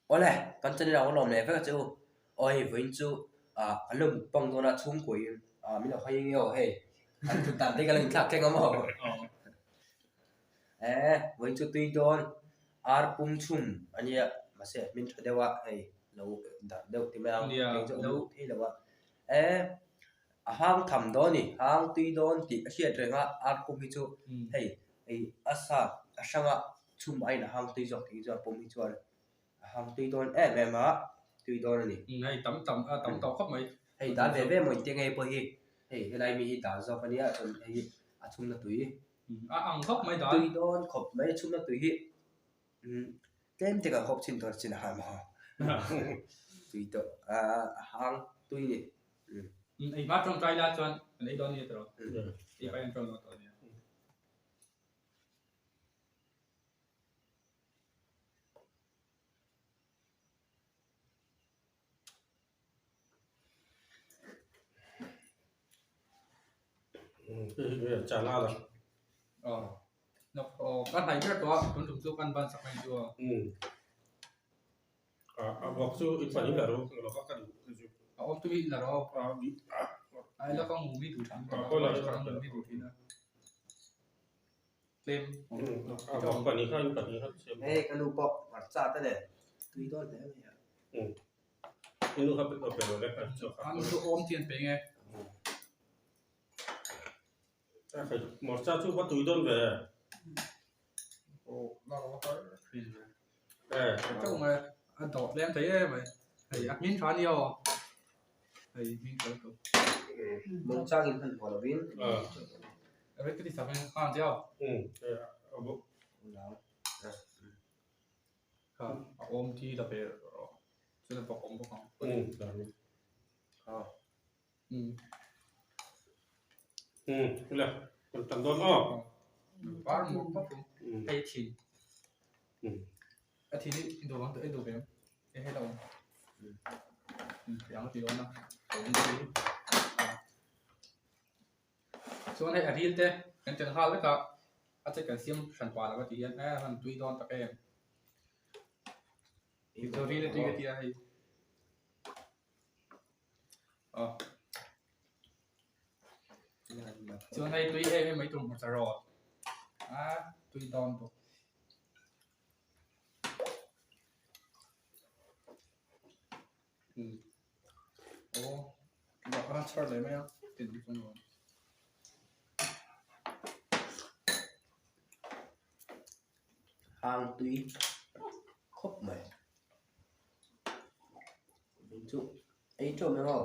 Awle, kan channel ah ka lawm leh vek a che u. Aw hei vawiin chu ah kan lo mukbang dawn a chhungkuain ah min lo hawi nge aw hei kan thut dan te hi ka lo inthlak thleng a maw. Eh vawiin chu tui dawn ar pum chhum a nia mahse min tha deuh a hei lo darh deuh ti mai ang kei chu awm thei lo a. Eh a hang tham dawn a ni hang tui dawn tih a hriat reng a ar pum hi chu hei Ei a sa a hrang a chhum aiin a hang tui zawk tih chu a pawm hi chuan a hang tui dawn em em a tui dawn a ni. Hei tam tam a tam tawh khawp mai. Hei dal ve ve maw inti ngei pawh hi hei helai mi hi dal zawk a nia chuan hei hi a chhumna tui a ang khawp mai dal. Tui dawn khawp mai a chhumna tui hi tlem te kan hawp chin dawn chin a hang tui tawh a hang tui ni. Ei hma tawngtai la chuan kan ei dawn nia tawh ei pai an tawng tawh nia. Ka hnai ber tawh a tun tum chu kan ban sak mai chu aw. A bawk chu i panin la ro lo ka ka duh chu. A awm tu hi la ro. Ai la ka ngu mi duh thin. Ka ngu mi duh thin a. Tlem. A bawk pani kha in pani kha siam. Hei ka nu pawh hmarcha te nen tui dawn hle mai a. I nu kha pe lo le ka chu. A nu chu awm chian pe nge. Hmarcha chu va tui dawn ve. Aw la lo har thin ve. Chauh mai a dawh tlem thei em mai. Hei a hming tha nia aw. Hei hming tha lutuk. Mawngchang in hmanhmawh lovin. Red ka ti sak in khan chiao. Kha a awm thi la ve rawh. Chuan a bawk awm bawk ang. Var mawk khawp ang hei thin a thin hi i duh ang i duh ve ang hei hei la awm ang ti dawn a awm hi chuan hei a ril te kan tel nghal vek a a che kan siam hran pah lo a tih hian a han tui dawn tak em ril a tui ka tia hei. Chuan hei tui em em mai tur hmawlh rawh a tui dawn bawk. Aw a chhar leh mai a tin chung lo. Hang tui khawp mai. Chu ei teuh mai maw?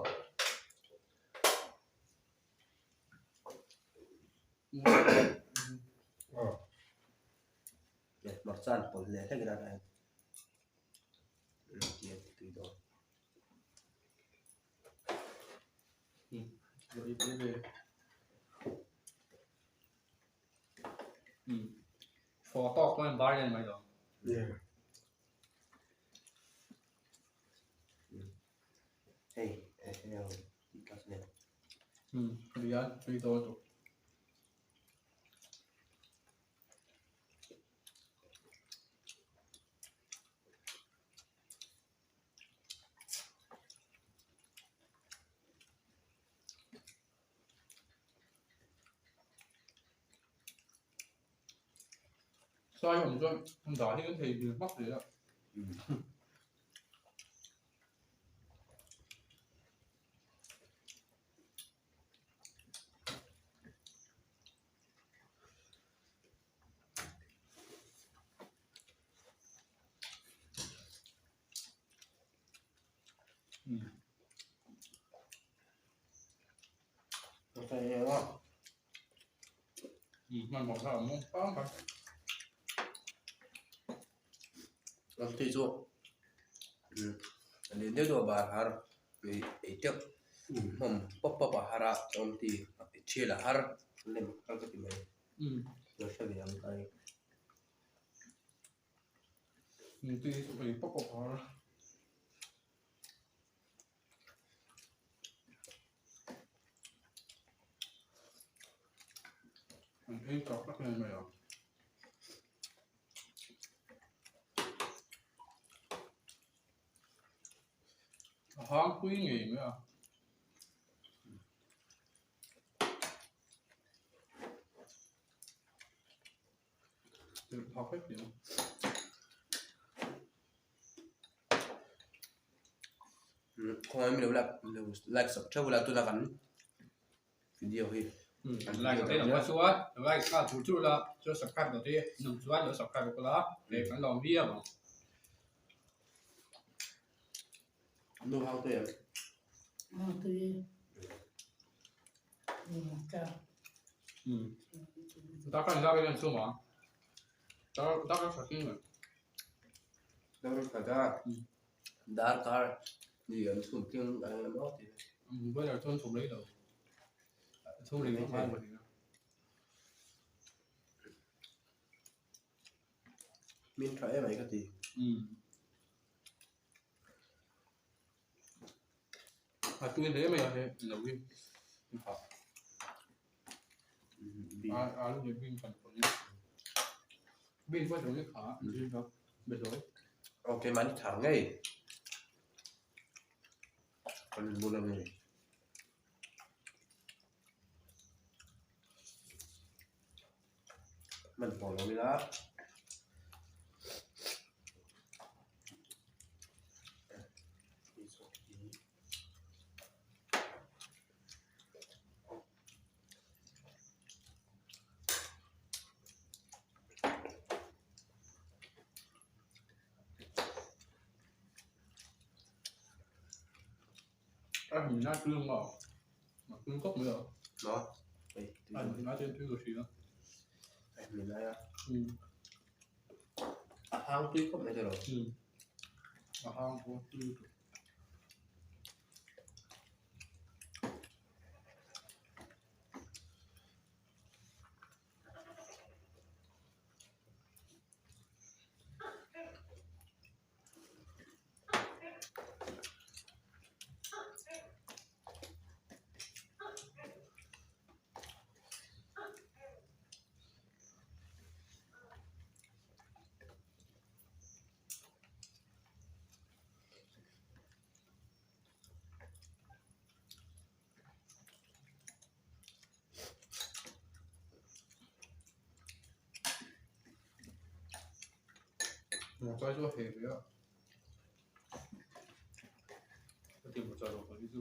Hmarcha an pawlh leh hlek ila tui dawn. Tawk pawh in bar hian mai lo. Hei hei ang tih class nen. Rian tui dawn tuk. Sai awm chuan dah hi kan thei bil hmak zel a. Hmanhmawh thlak ang mawng pang kha. Kan tui chu a lian deuh deuh a bar har ei teuh hmawm pawp pawp a har a chuan ti thial a har lem har ka ti mai lo hre ve ang ka ni. Tui chu ei pawp pawp a har. An ei tak tak mai mai a. A hang pui ngei mai a. Thak vek ni. Khawngaih min lo like like sak theuh ula tuna kan video hi. Like te lo chuan like kha chu chu la chuan subscribe lo te nung chuan lo subscribe bawk la hei kan lawm viau ang. Nu hang tui em? Hang tui. Darkar engzah vel an chhung ang? Darkar khat in nge? Darkar khat a darkar ni an chhung tling ang emaw tih. Boiler chuan chhum rei lo. Chhum rei lo ngai maw tih na. Min tha em ai ka ti. A tui hle mai a he lo hi phah alu leh bean kan pawlh in bean pawh hi kha be hlawi. Aw keimahni thar ngei kan bula ngei. Hman pawh lo ila. A hmin a tui maw a tui khawp mai a maw hei a hmin a chuan tui ka hria a hmin aia a hang tui khawp mai tawh a hang pawh tui lutuk. Motor chu a heh ve a ka ti motor lo pawh hi chu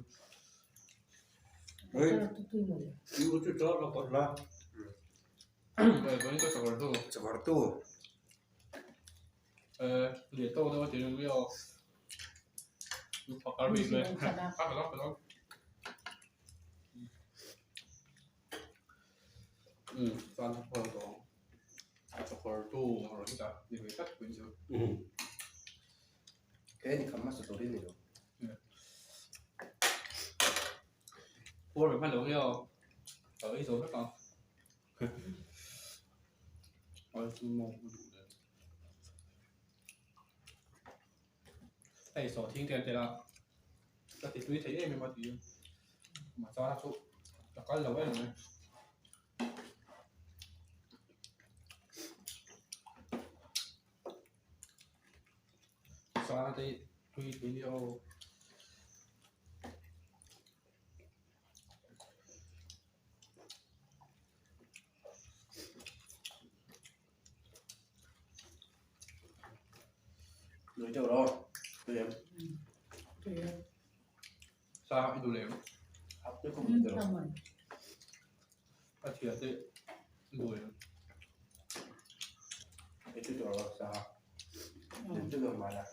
Chakawr tu Kei ni kham hmasa turin ni lo. Hei sawhthing te an tel a ka ti tui thei em em a ti masala chu a kal lo em mai. Masala te hi tui thei nia aw. Nui deuh rawh tui em? Tui em. Sa i duh leh em? Hap tui khawp mai tawh. A thiah te duh em? Ei tui tawh rawh sa. Tui tui lo mah la.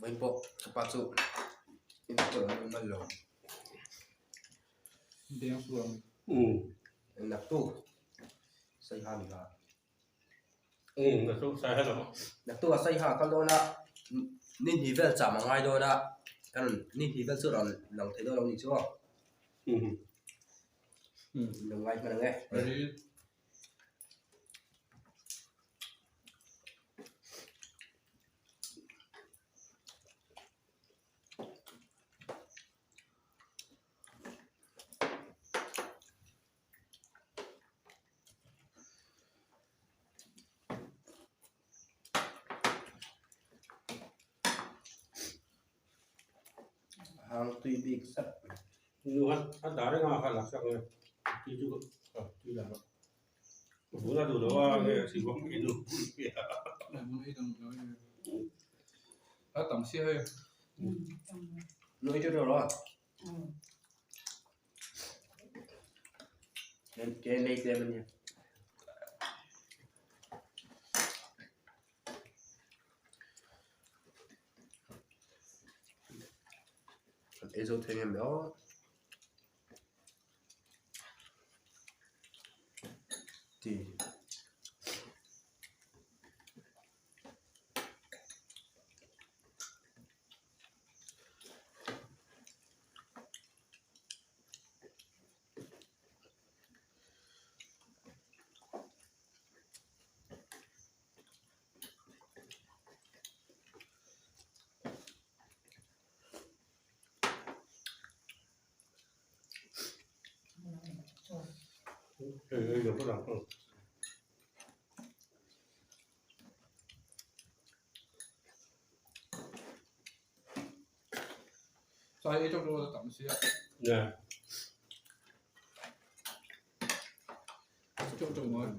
Vawiin pawh ka pa chu inkhawm a mal lo. Naktuk Saiha ni kha. Naktuk a Saiha kal dawn a ni hnih vel cham a ngai dawn a kan rawn ni hnih vel chu rawn lang thei dawn lo ni chu aw. Lo ngai hman ang e. Hang tui bik zat. Nu a a dah reng a kha laksak nge tui chu a tui lah a vun a duh lo a nge si bawk i nu A tam sia hei. Nu i teuh lo a. Ke nei tlem a nia. Kan ei zo thei em aw. Ti. Sai ei tawk lo tam sia. Nè. Tawk tawk mai.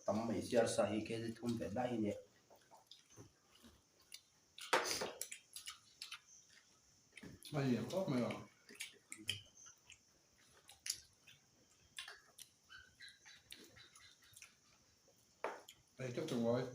Tam mai siar sa hi kg thum ve lai a nia. A lian khawp mai a. Ei teuh teuh ngai.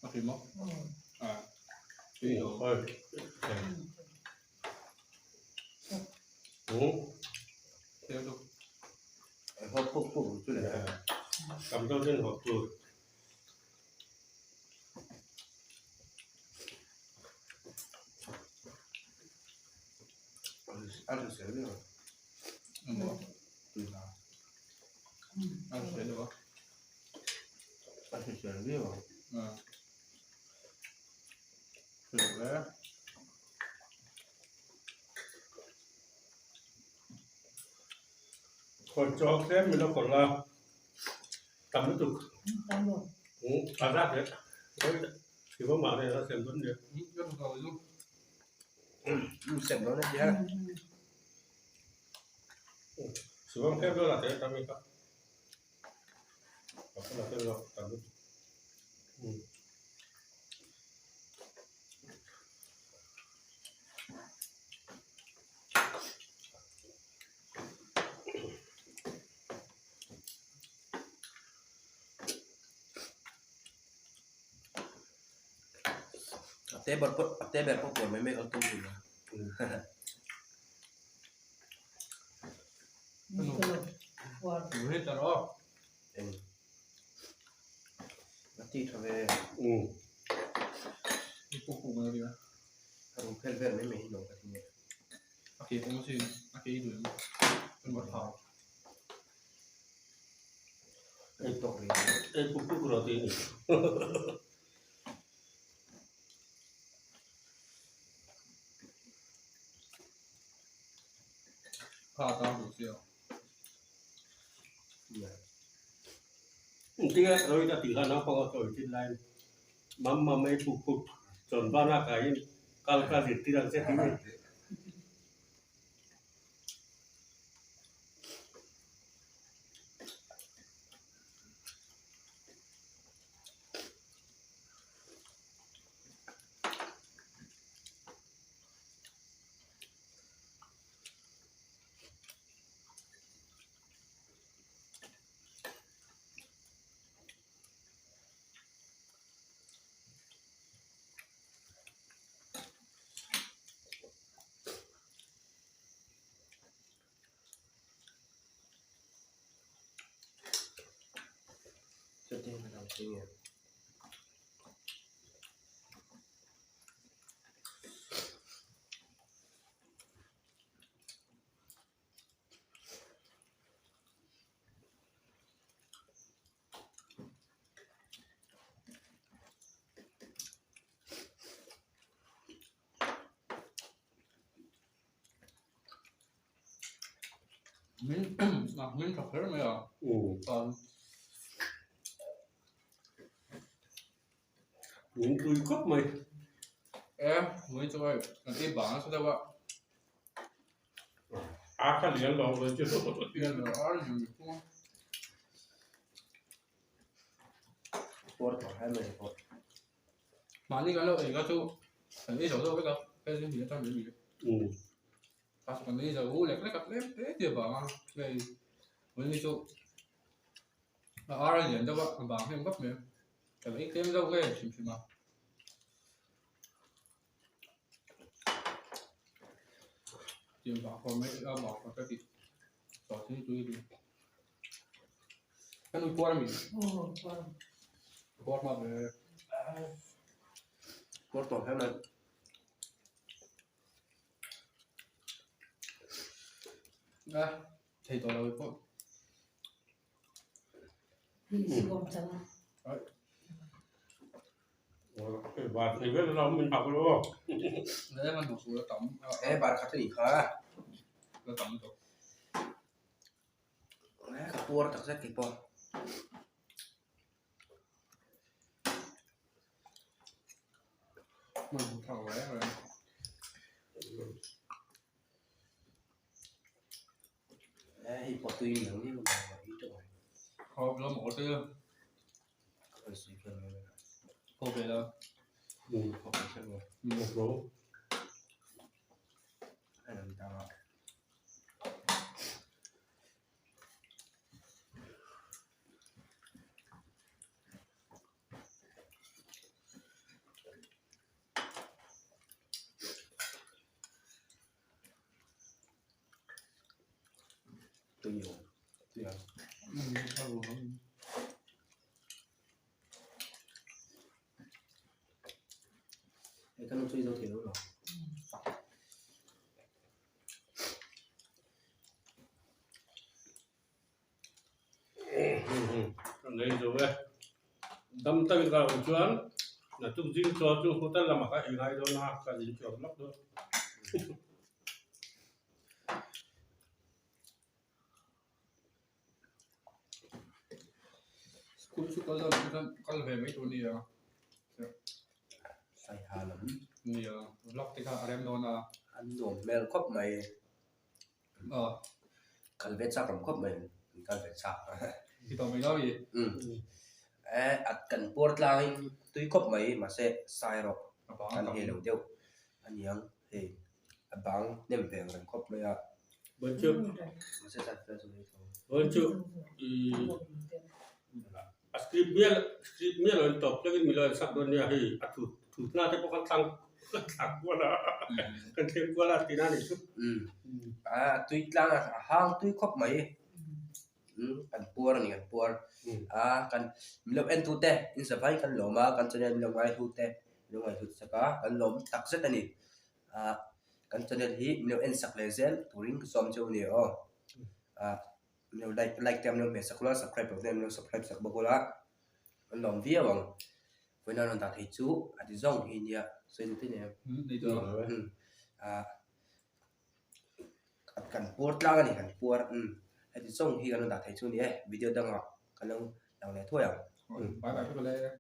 A hrim a? Ah. Khawi chaw tlem min lo kawlh a, tam lutuk a zat leh i va mah vel a sem dawn nia. Sivam tlem dawn a te tam i kha. A tlem lo tam lutuk. A te ber pawh a te ber pawh puan mai mai kal tum thin a. Eng a ti tha ve. A rum phel vel mai mai hi nuam ka ti nia. A ke pawh sin a ke i duh em an va thau. Ei tawk rih. Ei puk puk rawh tih a ni. Kha a tang duh sia. Tinge Rohit a tih khan naupang a sawi thin laiin mam mam ei puk puk chawn bana kaiin kal kha zirtir ang che tih ni. Min min tha kher mai a. Min tui khawp mai. E, mui chu hei, kan ei bang nasa deuh a. A kha lian lo mai chu. Lian lo, a lian lo thung a. Puar tawh hle mai pawh. Mahni kan lo ei kha chu kan ei zo deuh vek a, hei chu hnih atang mai mai. Kha chu kan ei zo lek lek a tlem te te vang a, hei mui chu A ar a lian deuh a, a bang hnem vak mai a, kan ei tlem deuh nge hrim hrim a. Tiang bang khawr mai a bang khawr ka tih tawh chu tui tui. Ka nu puar ami? Puar hma ve. Puar tawh hle mai. A thei tawh lo pawh. He bar khat a nih kha. Ka puar tak zet kei pawh. Hei pawh tui ni ang Tui awm tui ang. Hei ka nu chu i zo thei lo lo. Nei zo e. Dam takin ka awm chuan naktuk zing chaw chu hotel lamah ka ei ngai dawn a, ka zin chhuak lawk dawn. School chu kal dawn chuan kal ve mai tur a nia. Saiha lam. Nia, vlog te kha a rem dawn a. An nuam hmel khawp mai. Kal ve chak ram khawp mai an kal ve chak Ti tawh mai lo i. E at kan puar tlangin tui khawp mai mahse sai rawh kan hei lo deuh aniang hei a bang hnem ve ang reng khawp mai a. Mahse zat fel chu hei tho. Vawiin chu a script mial script mial lo in tawp thlengin milo en sak dawn nia hei a thut thutna te pawh kan thlang kan thlang kual a kan thleng kual a tihna a nih chu. A tui tlang a hang tui khawp mai kan puar a ni kan puar a kan milo en tu te in zavai kan lawm a kan channel milo ngai hlu te milo ngai hlut sak a kan lawm tak zet a ni a kan channel hi milo en sak leh zel turin ka sawm cheu a ni aw a. Lo like like te an lo hmeh sak ula subscribe loh te an lo subscribe sak bawk ula an lawm viau ang vawiin a rawn dah thei chu a ti zawng hi nia sawi duh te nen ah a Kan puar tlang a ni kan puar umm heti chawng hi kan lo dah thei chu a ni e video dangah kan lo lang leh thuai ang. Bye bye.